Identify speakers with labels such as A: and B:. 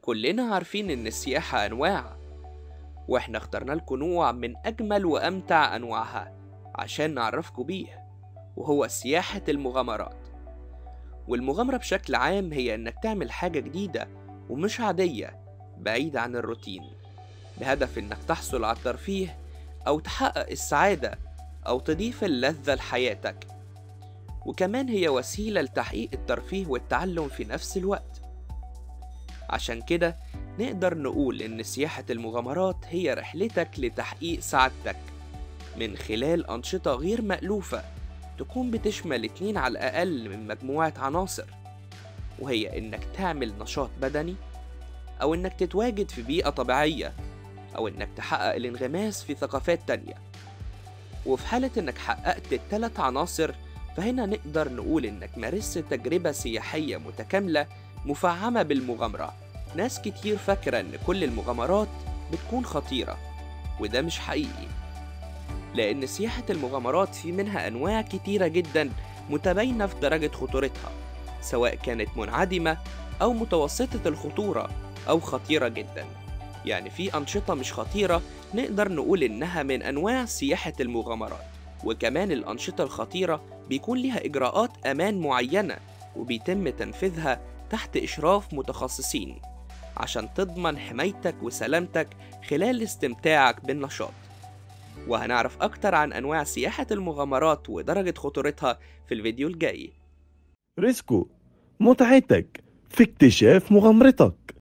A: كلنا عارفين إن السياحة أنواع، وإحنا اخترنا لكم نوع من أجمل وأمتع أنواعها عشان نعرفكم بيه، وهو سياحة المغامرات. والمغامرة بشكل عام هي إنك تعمل حاجة جديدة ومش عادية بعيد عن الروتين، بهدف إنك تحصل على الترفيه أو تحقق السعادة أو تضيف اللذة لحياتك. وكمان هي وسيلة لتحقيق الترفيه والتعلم في نفس الوقت. عشان كده نقدر نقول إن سياحة المغامرات هي رحلتك لتحقيق سعادتك من خلال أنشطة غير مألوفة تكون بتشمل 2 على الأقل من مجموعة عناصر، وهي إنك تعمل نشاط بدني، أو إنك تتواجد في بيئة طبيعية، أو إنك تحقق الانغماس في ثقافات تانية. وفي حالة إنك حققت ال3 عناصر، فهنا نقدر نقول إنك مارست تجربة سياحية متكاملة مفعمة بالمغامرة. ناس كتير فاكرة إن كل المغامرات بتكون خطيرة، وده مش حقيقي، لأن سياحة المغامرات في منها أنواع كتيرة جدا متباينة في درجة خطورتها، سواء كانت منعدمة أو متوسطة الخطورة أو خطيرة جدا. يعني في أنشطة مش خطيرة نقدر نقول إنها من أنواع سياحة المغامرات، وكمان الأنشطة الخطيرة بيكون لها إجراءات أمان معينة وبيتم تنفيذها تحت إشراف متخصصين عشان تضمن حمايتك وسلامتك خلال استمتاعك بالنشاط. وهنعرف أكتر عن أنواع سياحة المغامرات ودرجة خطورتها في الفيديو الجاي.
B: ريسكو، متعتك في اكتشاف مغامرتك.